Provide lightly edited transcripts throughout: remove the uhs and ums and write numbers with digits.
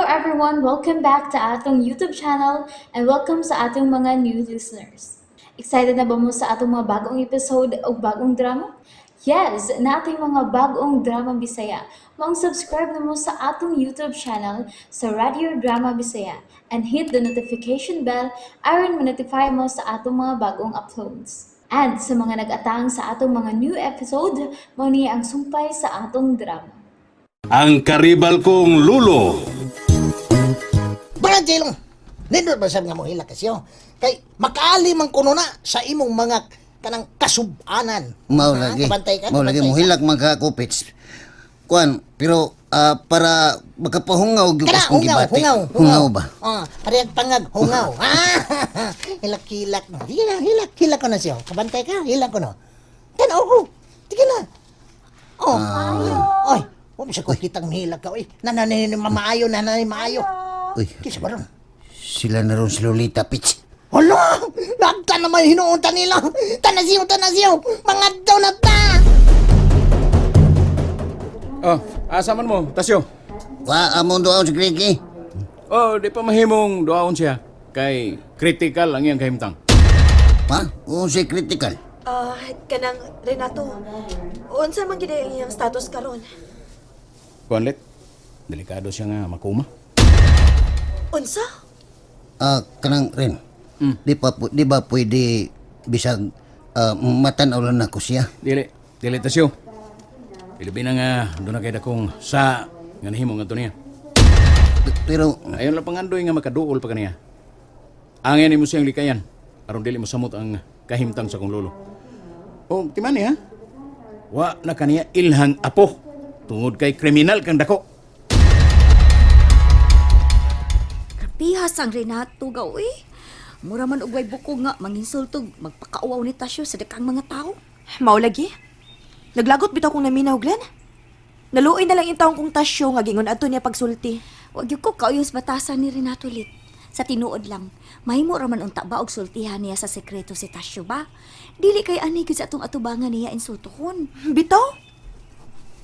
Everyone! Welcome back to atong YouTube channel and welcome sa atong mga new listeners. Excited na ba mo sa atong mga bagong episode o bagong drama? Yes! Naa tay mga bagong drama Bisaya. Maong subscribe na mo sa atong YouTube channel sa Radio Drama Bisaya and hit the notification bell aron ma-notify mo sa atong mga bagong uploads. And sa mga nag-atang sa atong mga new episode, mao ni ang sumpay sa atong drama. Ang karibal kong lulo. Mga Jelong, nindot ba sab nga mo hilak kasyo? Kay makaali man kuno na sa imong mga kanang kasubanan. Mao Ha, lagi. kabantay ka, Mao lagi kabantay ka. mohilak man ka Kupits. Kuan, pero para makapahungaw gyud Kana, ko kung hungaw, gibati. hungaw, Hungaw ba? Oh, parehag pangag, hungaw. Ah, hilak, hilak. Sige na, hilak, hilak ko na siya. Kabantay ka, hilak ko no. Tanaw ko. Sige na. Oh. Oy, wa sa ko kitang hilak ka. Oy, nananay mamaayo, nananay maayo. Uy, Kisa ba ron? sila na ron si Lolita Pitch. Hala! Nagta naman hinuunta nila! Tanasiyo, tanasiyo! Mga daw na ta! Oh, asa man mo, Tasyo? Wa amon doon si Cricky. Oh, di pa mahimong duaon siya. Kay critical ang iyang kahimtang. Ha? Unsay critical? Ah, kanang Renato. Unsa man gid ang iyang status karon? Kuanlit, delikado siya nga makuma. Unsa? Ah, kanang rin. Di ba pwede bisag matan-aw lang nako siya? Dili, dili Tasyo. Ilabi na nga, doon na kay dakong sa nga nahimo nga to niya. Pero Ayon lang pangandoy nga makaduol pa kaniya. Angay nimo siyang likayan aron dili mo samot ang kahimtang sa kong lolo. Oh, timani ha. Wa na kaniya ilhang apo tungod kay kriminal kang dako. Pihas ang Renato gaw eh. Mura man og way bukog nga manginsultog magpakauaw ni Tasyo sa dakang mga tao. Mao lagi. Naglagot bitaw kong naminaw, Glenn. Naluoy na lang intawon kong tasyo nga gingon adto niya pagsulti. Wag gyud ko kauyos batasan ni Renato lit. Sa tinuod lang, mahimo ra man unta ba og sultihan niya sa sekreto si Tasyo ba? Dili kay ani gyud sa atong atubangan niya insultohon. Bitaw.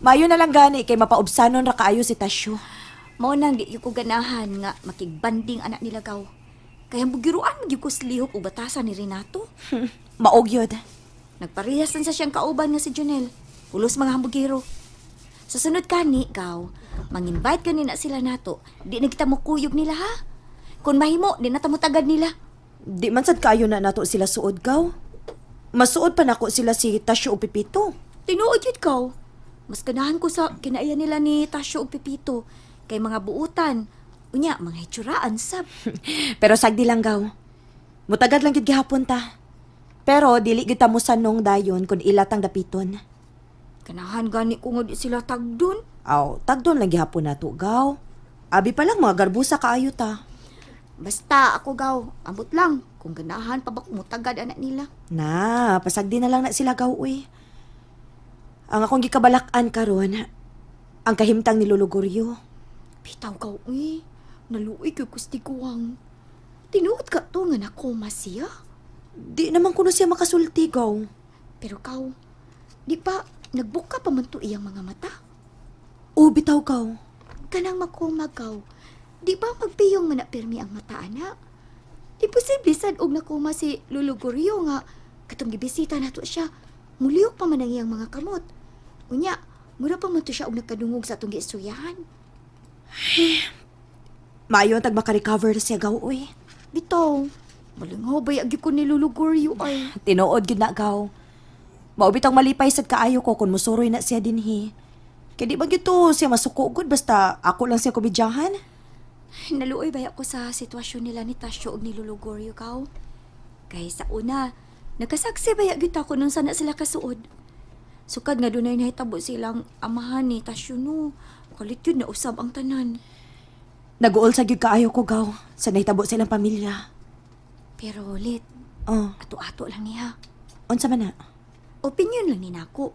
Mayo na lang gani kay mapaubsanon ra kaayo si Tasyo. Mao nang di gyud ko ganahan nga makigbanding anak nila gaw. Kaya bugiruan gyud ko sa lihok og batasan ni Renato. Maog yun. Nagparehas lang sa siyang kauban nga si Junel. Pulos mga hambugero. Sa sunod kani, gaw, mang-invite kani na sila nato. Di na kita mukuyog nila ha. Kung mahimo, di na ta mutagad nila. Di man sad kaayo na nato sila suod gaw. Masuod pa nako sila si Tasyo o Pipito. Tinuod yun gaw. Mas ganahan ko sa kinaiya nila ni Tasyo ug Pipito. Kay mga buutan. Unya, mga hitsuraan sab. Pero sagdi lang gaw. Mutagad lang gid gihapon ta. Pero dili gid ta mosanong dayon kun ilatang dapiton. Ganahan gani ko nga di sila tagdon. Aw, tagdon lang gihapon nato gaw. Abi pa lang mga garbusa kaayo ta. Basta ako gaw, ambot lang. Kung ganahan pa ba mutagad anak nila. Na, pasagdi na lang na sila gaw uy. Ang akong gikabalak-an karon, ang kahimtang ni Lolo Goryo. Bitaw gaw, uy. Naluoy ko kustiguang. Tinuod ka to nga nakoma siya. Di naman kuno siya makasulti gaw. Pero kaw, di ba nagbuka pa man to iyang mga mata? O bitaw gaw. Kanang makoma gaw, di ba magpiyong man na pirmi ang mata ana? Di posible sad og nakoma si Lolo Gorio nga katong gibisita nato siya. Muliyok pa man ang iyang mga kamot. Unya, mura pa man to siya og nagkadungog sa atong giistoryahan. Maayo ang tag makarecover siya gaw uy. Bitaw, malinghaw ba yagi ko ni Lolo Gorio ay? Tinuod gyud na gaw. Mao bitang malipay sad kaayo ko kun musuroy na siya dinhi. Kay di ba gyud to siya masuko gud basta ako lang siya kubidyahan. Naluoy ba ako sa sitwasyon nila ni Tasyo ug ni Lolo Gorio kaw? Kay sa una, nagkasaksi ba gyud ako nung sana sila kasuod. Sukad nga dunay nahitabo silang amahan ni Tasyo no. Kalit yun na usab ang tanan. Naguol sa gyud kaayo ko gaw sa nahitabo sa ilang pamilya. Pero lit, Oh, ato-ato lang niya. unsa man na? Opinion lang ni nako.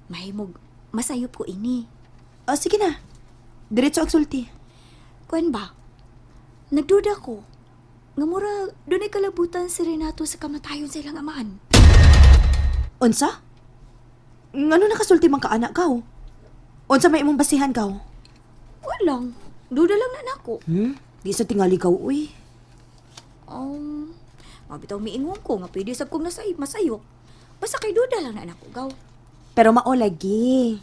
Mahimog, masayop ko ini. Oh, sige na. Diretso ang sulti. Kuan ba? Nagduda ko. Nga mura, dunay kalabutan si Renato sa kamatayon sa ilang amahan. Unsa? Ngano nakasulti man ka anak gaw? Unsa may imong basihan gaw? Walang. Duda lang na nako. Di sa tingali gaw, uy. Mabitaw miingon ko nga pwede sab kong nasay masayop. Basta kay duda lang na nako gaw. Pero mao lagi.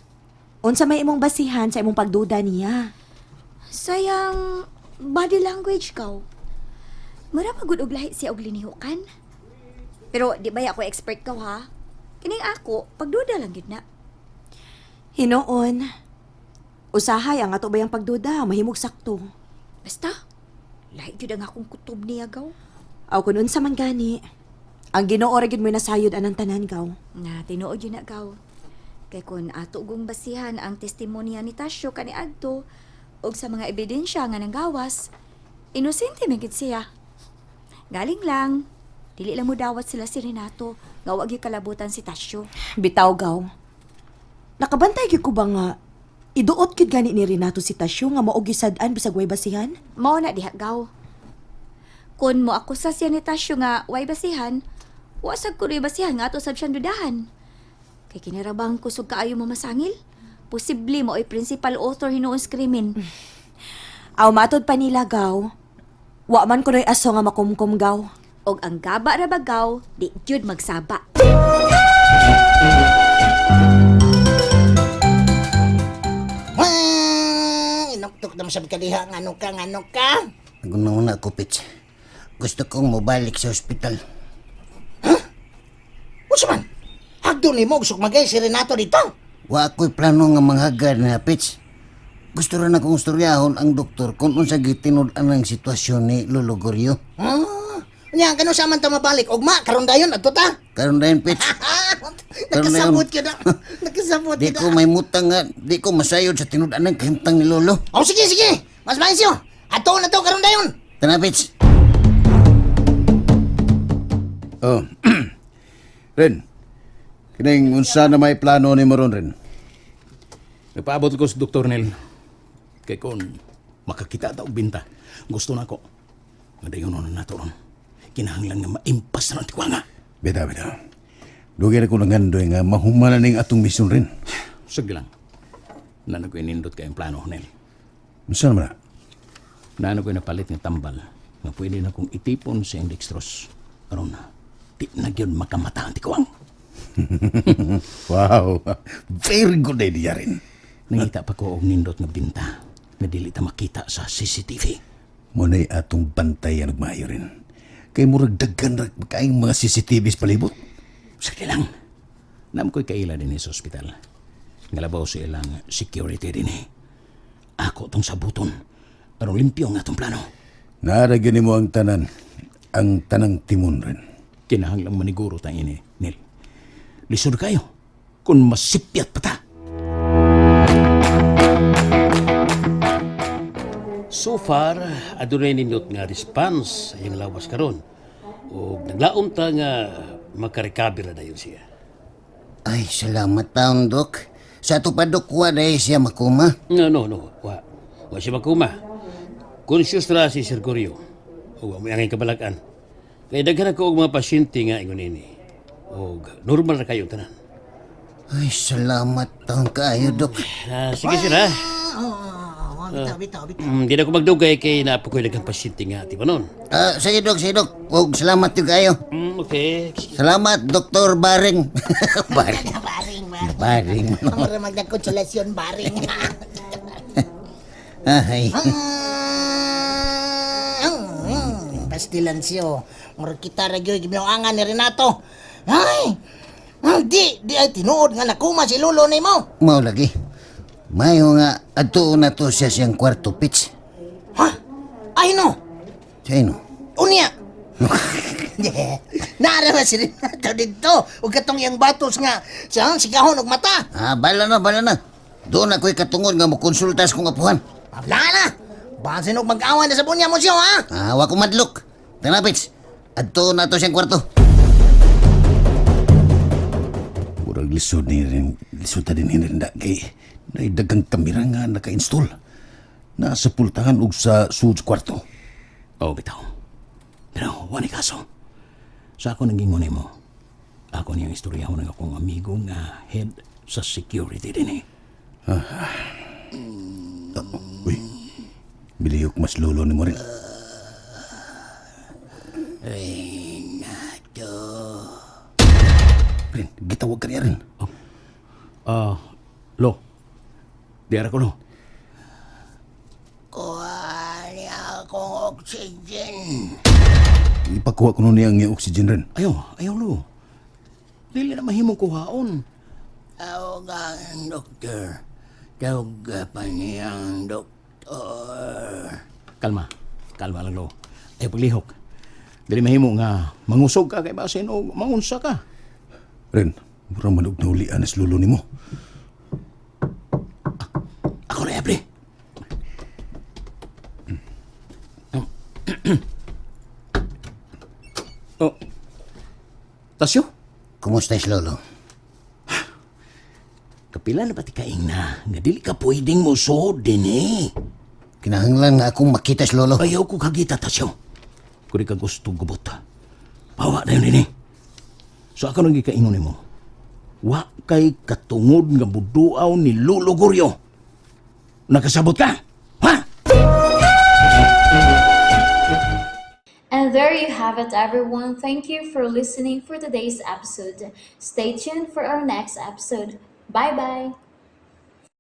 Unsa may imong basihan sa imong pagduda niya? Sayang body language gaw. Mura pagud og lahi siya og linihukan. Pero di ba ako expert gaw ha? Kining ako, pagduda lang gid na. Hinoon. Usahay ang ato bayang pagduda, mahimog sakto. Basta, lahi gyud ang akong kutob niya gaw. Aw kun unsa man gani. Ang Ginoo ra gyud mo'y nasayod anang tanan gaw. Na tinuod yun na gaw. Kay kun ato gung basihan ang testimonya ni Tasyo kaniadto ug sa mga ebidensya nga nanggawas, inosente man gid siya. Galing lang, dili lang mo dawat sila si Renato nga wa gyud kalabutan si Tasyo. Bitaw gaw. Nakabantay gyud ko ba nga iduot gyud gani ni Renato si Tasyo nga mao gyud sad-an bisag way basihan? Mao na diha gaw. Kun mo akusa siya ni Tasyo nga way basihan, wa sad ko basihan nga ato sab siyang dudahan. Kay kinarabang kusog kaayo mamasangil. Posible mo ay principal author hinuon sa krimen. Aw matod pa nila gaw. Wa man kunoy aso nga makumkum gaw. Og ang gaba ra bagaw, di jud magsaba. Wah! Inuktok na masab ka diha, ngano ka, ngano ka? Nagununa ko, Pits. Gusto kong mobalik sa ospital. Unsa man? Hagdo nimo og sukmagay si Renato dito. Wa ako'y plano nga manghagad na, Pits. Gusto rin akong istoryahon ang doktor kung unsa gitinud-an ang sitwasyon ni Lolo Goryo. Ah, nya kanu sa man ta mabalik ugma karon dayon adto ta. Karon dayon, Pits. Ah, nakasabot ka na. Nakasabot Di ka ko na. may mutang nga, di ko masayod sa tinud-an ang kahimtang ni Lolo. Oh, sige, sige. Mas maisyo. Ato na to karon dayon. Tana, Pits. Oh. Ren. Kining unsa na may plano ni ron Ren? Nagpaabot ko sa Dr. Nel. Kay kon makakita ta og binta. Gusto na ako. Nga dayon na nato ron. Kinahanglan nga maimpas na ang tikwanga. Bitaw, bitaw. Dugay na ko nangandoy nga mahumana ning atong misyon rin. Sige lang. Nano ko'y nindot kayong plano, Nel. Unsa naman na? Nano ko'y napalit nga tambal nga pwede na kong itipon sa iyang dextrose. Aron, di na gyud makamata ang tikwang. Wow, very good idea rin. Nangita pa ko og nindot nga binta nga dili ta makita sa CCTV. Muna'y atong bantayan og maayo rin. Kay murag daghan ra kaayong mga CCTVs palibot. Sige lang. Nam ko'y kaila din sa ospital. Ngalabaw sa ilang security din eh. Ako tong sabuton. Aron limpyo ang atong plano. Naara gyud nimo ang tanan, ang tanang timon rin. Kinahanglang maniguro tang ini, Nil. Lisod kayo kung masipyat pa ta. So far, adunay nindot nga response sa iyang lawas karon. Ug naglaom ta nga makarecover na dayon siya. Ay, salamat taon, Dok. Sa ato pa, Dok, wa dahil siya makuma. No, no, no. Wa. Wa siya makuma. Conscious ra si Sir Gorio. Ug wa moy angay kabalakan. Kay daghan ako og mga pasyente nga ingon ini. Ug normal ra kayo tanan. Ay, salamat taon kaayo, Dok. Ah, sige sir ha. Oh, bitaw, bitaw, bitaw. Di na ko magdugay kay naa pa ko'y daghang pasyente nga tibanon. Ah, sige, Dok, sige, Dok. Og salamat yung kayo. Okay. Salamat, Dr. Baring. Baring. Baring, baring. Baring. Mura magdagkonsolasyon, baring. Ay. Pastilan siyo. Mura kita ra gyud gimiangan ni Renato. Ay! Di, di ay tinuod nga nakuma si lolo nimo. Mao lagi. Mayo nga, adto na to siya siyang kwarto, Pits. Ha? Ay no. Siya no. Unya. Naara ba si Renato dito? Ug katong iyang batos nga sa sigahon og mata. Ah, bala na, bala na. Doon ako'y katungod nga mokonsulta sa kong apuhan. Wala na. Basin og mag-awan na sa bunya mo siyo ha. Ah, wa ko madlok. Tana, Pits. Adto na to siyang kwarto. Murag lisod ni rin, lisod ta din hininda kay naay daghang kamera nga naka-install. Nasa pultahan og sa sud kwarto. Oo, bitaw. Pero wala kaso. Sa ako naging mo. Ako niyang istorya ng akong amigo nga head sa security din eh. Uy. Biliyok mas lolo ni mo rin. Renato. Rin, gitawag ka niya rin. Oh. Ah, lo. Di ara ko, lo. Kuha niya akong oxygen. Ipakuha ko nun niya ang iyang oxygen rin. Ayaw, ayaw, lo. Dili na mahimong kuhaon. Tawag ang doktor. Tawag pa niya ang doktor. Kalma. Kalma lang, lo. Ayaw paglihok. Dili mahimo nga mangusog ka kay basin o mangunsa ka. Ren, mura man og naulian as lolo nimo. Ah, ako na, pre. Oh. Tasyo? Kumusta si Lolo? Kapila na ba ti kaing na? Nga dili ka pwedeng musuod din eh. Kinahanglan nga akong makita si Lolo. Ayaw ko kagita, Tasyo. Kung di ka gusto gubot. Pawa na yun ini. So ako nang gikaingon nimo. Wa kay katungod nga buduaw ni Lolo Goryo. Nakasabot ka? Ha? And there you have it, everyone. Thank you for listening for today's episode. Stay tuned for our next episode. Bye bye.